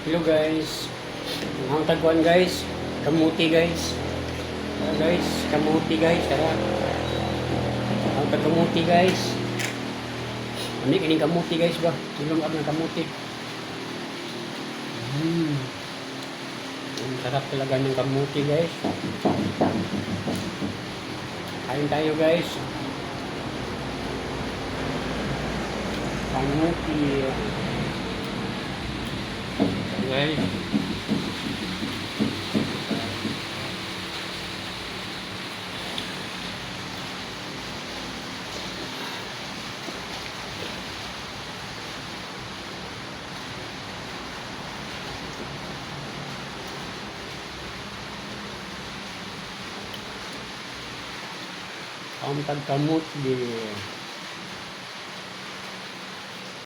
Hello guys. Ang tagkuan guys, kamuti guys. Tara guys, kamuti guys, tara. Ang tagkamuti guys. Ami kining kamuti guys ba? Tulong ang kamuti. Ang sarap talaga ng kamuti guys. Kain tayo guys. Kamuti. Guys. Ang tagkamot di.